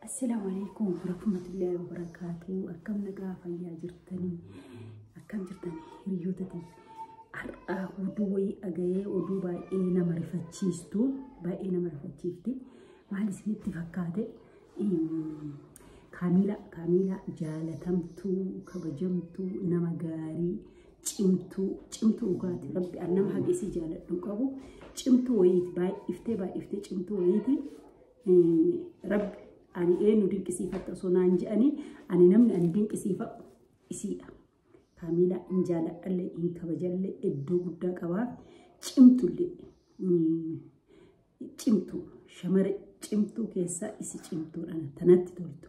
Assalaamu alaikum warahmatullahi wabarakaatuh. Akkam nagaa fayyaa jirtanii? Akkam jirtanii hiriyootati? Har'a oduu wayii dhaga'ee, oduu baay'ee nama rifachiistu, baay'ee nama rifachiifti. Maal isinitti fakkaate? Kaamila, Kaamila jaalatamtuu, kabajamtuu, nama gaarii, cimtuu, cimtuu dhugaati. Rabbi an nama haga isii jaaladhu qabu cimtuu wayiiti, baay'iftee baay'iftee cimtuu wayiiti. Rabbi ani eenyu dinqisiifatta osoo naan je'anii, ani namni ani dinqisiifadhu isiidha. Kaamila hin jaaladhallee, hin kabajallee, iddoo guddaa qabaaf. Cimtullee, cimtuu shamara cimtuu keessaa isi cimtuudha tanatti toltu.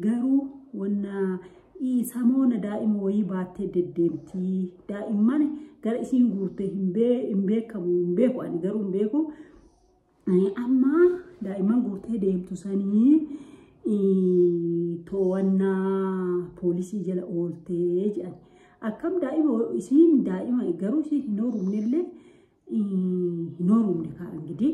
Garuu wanna samoona daa'ima wayii baattee deddeemtii, daa'imman gara isiin guurtee hin beekamu, hin beeku, ani garuu hin beeku. Amma daa'imman guurtee deemtu sanii to'annaa poolisii jala ooltee jedhan. Akkam daa'ima isiin, daa'ima garuu isiin hin horumnellee, hin horumne kaa. Ingidihi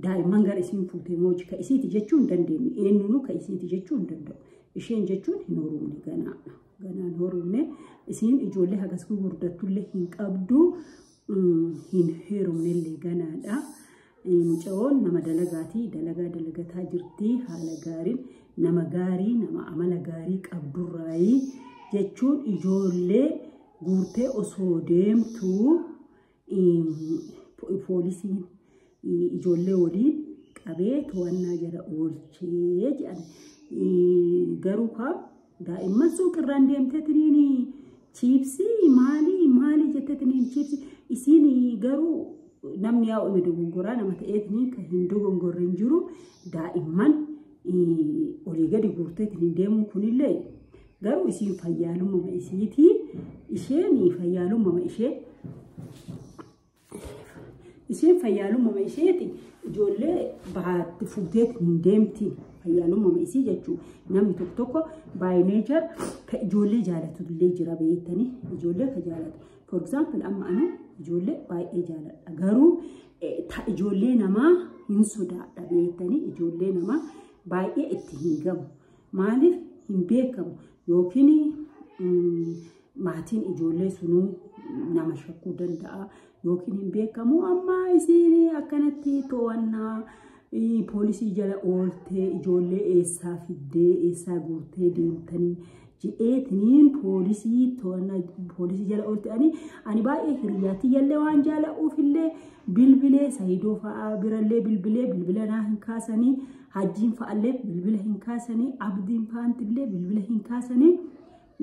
daa'imman gara isiin fuutee mooji ka isiiti jechuu hin dandeenyu, eenyunuu ka isiiti jechuu hin danda'u. Isheen jechuun hin horumne, ganaa ganaa hin horumne. Isiin ijoollee hagas gurguddattullee hin qabdu, hin heerumnellee ganaadha. Mucayoon nama dalagaatii, dalagaa dalagataa jirti haala gaariin, nama gaarii, nama amala gaarii qabdurraayii jechuun ijoollee guurtee osoo deemtu poolisiin ijoollee waliin qabee to'annaa jala oolchee jedhan. Garuu kaa daa'imman suuqirraan deemteetiniin chiipsii maalii maalii jetteetiniin chiipsii isiin, garuu namni yaa'u ima dogongoraa, nama ta'eetiniin kan hin dogongorre hin jiru. Daa'imman olii gadi guurteetiin deemuun kunillee garuu isiin fayyaalummaa isiitii, isheen fayyaalummaa ishee, isheen fayyaalummaa isheeti ijoollee baatti fuuteet hin deemti, fayyaalummaa isii jechuu. Namni tokko tokko by nature ka ijoollee jaalatu illee jira, beektanii, ijoollee ka jaalatu. For example, amma anu ijoollee baay'ee jaaladha, garuu ta ijoollee namaa hin sodaadha, beektanii, ijoollee namaa baay'ee itti hin gamu. Maaliif? Hin beekamu, yookiin maatiin ijoollee sunuu nama shakkuu danda'a, yookiin hin beekamu. Amma isiin akkanatti to'annaa poolisii jala ooltee, ijoollee eessaa fiddee, eessaa guurtee deemtanii je'eetiniin poolisii to'annaa poolisii jala oolte. Ani baay'ee hiriyaatti yallee waan jaala'uuf illee bilbilee, Sayidoo fa'aa birallee bilbilee, bilbila naa hin kaasanii, Hajjiin fa'allee bilbila hin kaasanii, Abdiin fa'antillee bilbila hin kaasanii.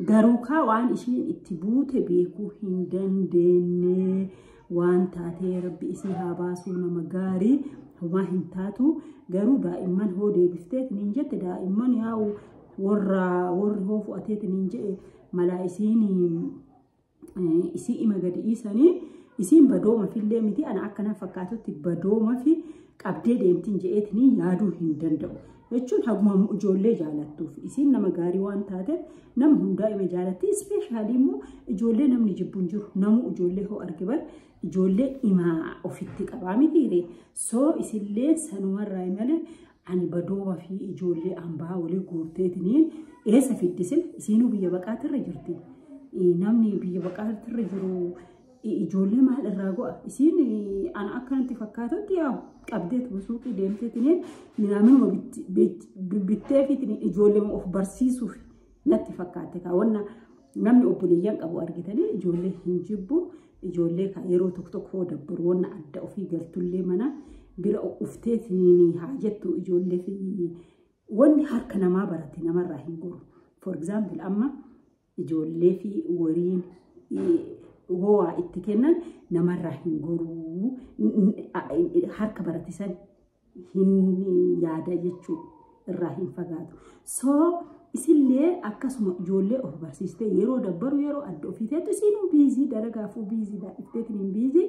Garuu kaa waan ishiin itti buute beekuu hin dandeenye. Waan taatee Rabbi isii haa baasuu, nama gaarii homaa hin taatu. Garuu daa'imman hoo deebifteetiniin jette, daa'imman yaa'u warra warri hoo fu'ateetiniin jedhe malaa isiin isii ima gadi dhiisanii. Isiin badooma fillee miti, ana akkana fakkaatutti badooma fi qabdee deemtiin je'eetinii yaaduu hin danda'u. Jechuun haguma ijoollee jaalattuuf, isiin nama gaarii waan taateef nama hundaa ima jaalatti. Especially immoo ijoollee namni jibbu hin jiru, namu ijoollee hoo arge bar ijoollee ima ofitti qabaa mitiire? So isillee sanumarraa malee ani badooma fi ijoollee hambaa walii guurteetiniin eessa fiddisin? Isiinuu biyya baqaatirra jirti. Namni biyya baqaatirra jiru ijoollee maal irraa go'a? Isiin ana akkanatti fakkaatutti yaa'u qabdeetuma suuqii deemteetiniin minaaminuma bitteefiitiin ijoollee of barsiisuuf natti fakkaate kaa. Wanna namni obboleeyyan qabu argitanii ijoollee hin jibbu. Ijoollee yeroo tokko tokko dabbaru wanna adda ofii galtullee mana bira ufteetiin haa jettu, ijoollee fi wanni harka namaa barate namarraa hin goru. For example, amma ijoollee fi wariin ho'aa itti kennan namarraa hin goruu, harka barate san hin yaada jechuu, irraa hin fagaatu. So isillee akkasuma ijoollee of barsiistee yeroo dabbaru, yeroo adda ofii teettu, isiinuu busy dalagaafuu busy baay'ifteetiin hin busy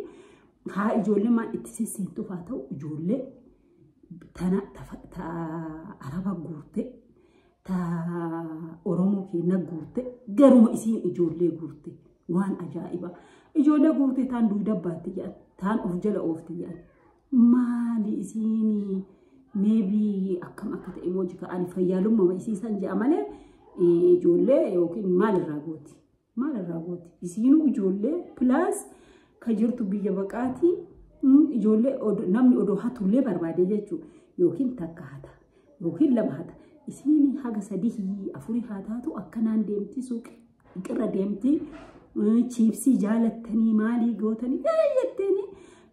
haa ijoollee maan itti sisseentuuf haa ta'u, ijoollee tana ta Araba guurte, ta Oromoo keenya guurte, garuma isiin ijoollee guurte waan ajaa'iba. Ijoollee guurte taan duuda baatti jedhan, taan of jala oofti jedhan. Maali isiin Maybe akkam akka ta'e immoo jika ani fayyaalummaa isiisan je'a malee ijoollee yookiin maalirraa gooti? Maalirraa gooti? Isiinuu ijoollee plus ka jirtu biyya baqaatii ijoollee namni odoo hatullee barbaade jechuudha. Yookiin takka hata yookiin lama hata. Isiin haga 3 4 haa taatu akkanaan deemti suuqirra deemti chiipsii jaalattanii maalii gootanii jettanii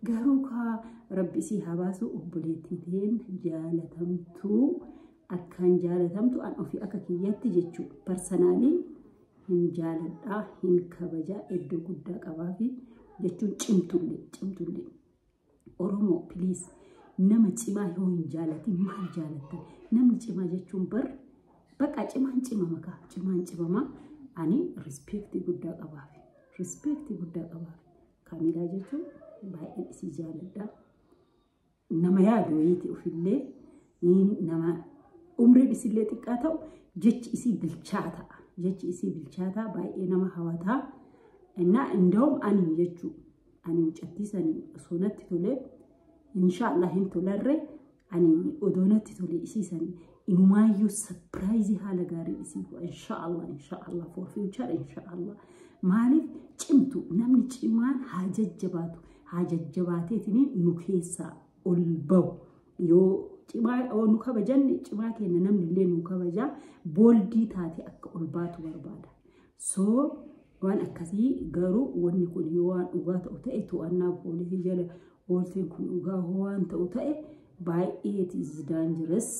garuu kaa rabbi isii haa baasu obboleettiin jaalatamtuu akkaan jaalatamtu an ofii akka kiyyatti jechuudha. Personally hin jaaladhaa hin kabajaa iddoo guddaa qabaafi jechuun cimtullee. Oromoo please nama cimaa yoo hin jaalatin maal jaalattan? Namni cimaa jechuun bar bakka cimaan cimama kaa cimaan cimama ani respect guddaa qabaafi. Respect guddaa qabaafi. Kaamilaa jechuun baay'een isii jaaladha. Nama yaadu wayiiti ofillee nama umriin isillee xiqqaa ta'u jechi isii bilchaa ta'a. Jechi isii bilchaataa baay'ee nama hawataa. Innaa inda'uum ani jechuu ani mucattii sanii osoo natti tolee inshaallah hin tolarre ani odoo natti tole isii sanii inumaayyuu surprise haala gaarii isii godha inshaallah inshaallah for future inshaallah. Maaliif cimtu namni cimaan haa jajjabaatu haa jajjabaateetiin nu keessaa ol bahu yoo cimaa nu kabajanne cimaa keenya namni illee nu kabajaa booldii taate akka ol baatu barbaada. So waan akkasii garuu wanni kun yoo waan dhugaa ta'u ta'e to'annaa poolisii jala oolteen kun dhugaa waan ta'u ta'e baay'ee it is dangerous.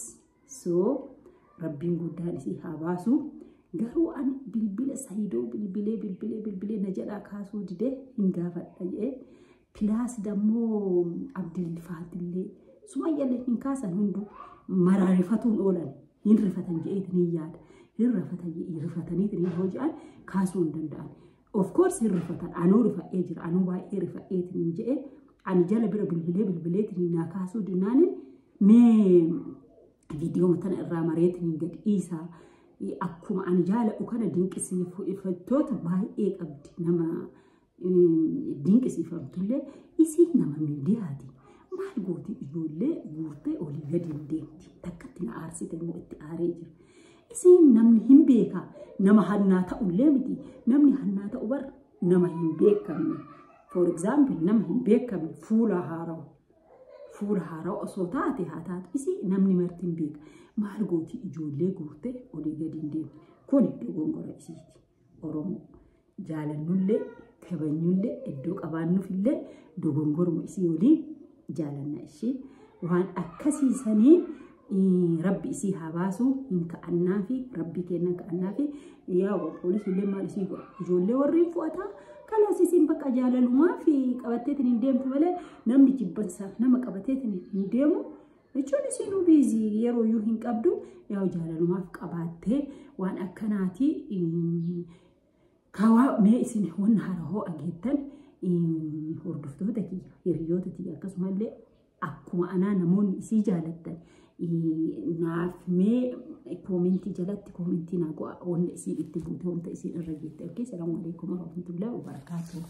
So rabbiin guddaan isii haa baasu. Garuu ani bilbila Saayidoo bilbilee na jalaa kaasuu didee hin gaafadha jedhee plus dammoo Abdii Faatillee Sumayyallee hin kaasan hunduu maraarifatuun oolan hin rifatan jedheetiin hin yaada. Hin rifataniitiin hin hojii kaasuu hin danda'an. Of course hin rifatan anuu rifadhee jira anuu baay'ee rifadheetiin hin jedhee ani jala bira bilbileetiin naa kaasuu dinnaanin mee viidiyoo tana irraa mareetiin hin gad dhiisaa. Akkuma ani jaaladhu kana dinqisiifattoota baay'ee qabdi nama dinqisiifamtullee isii nama miidiyaati. Maal gooti ijoollee guurtee olii gadi hin deemti. Takkatti na aarsite immoo itti aaree jira. Isiin namni hin beekaa nama hannaa ta'ullee miti. Namni hannaa ta'u bar nama hin beekamne. For example nama hin beekamne fuula haarawa. Fuula haarawa osoo taate haa taatu isii namni marti hin beeka. Maal gooti ijoollee guurtee olii gadi hin deemti. Kuni dogongora isiiti. Oromoo jaalannullee kabajnullee iddoo qabaannuufillee dogongoruma isii olii jaalanna ishee waan akkasiisanii rabbi isii haa baasu hin ka'annaa fi rabbi kennan ka'annaa fi yaa poolisiillee maal isii godha ijoollee warri fu'ataa kalaas isiin bakka jaalalumaa fi qabatteetiin hin deemtu malee namni jibbansa nama qabateetiin hin deemu jechuun isiinuu biizii yeroo iyyuu hin qabdu yaa jaalalumaaf qabaattee waan akkanaati kawaa mee isin wanna harahoo ageettan hordoftoota kiyya hiriyoota kiyya akkasumallee akkuma anaa namoonni isii jaalattan naaf mee koomentii jalatti koomentii naa go'a wanta isiin itti buute wanta isiin irra geette. Okay, salaamu alaikum warahmatullahi wabarakatuh.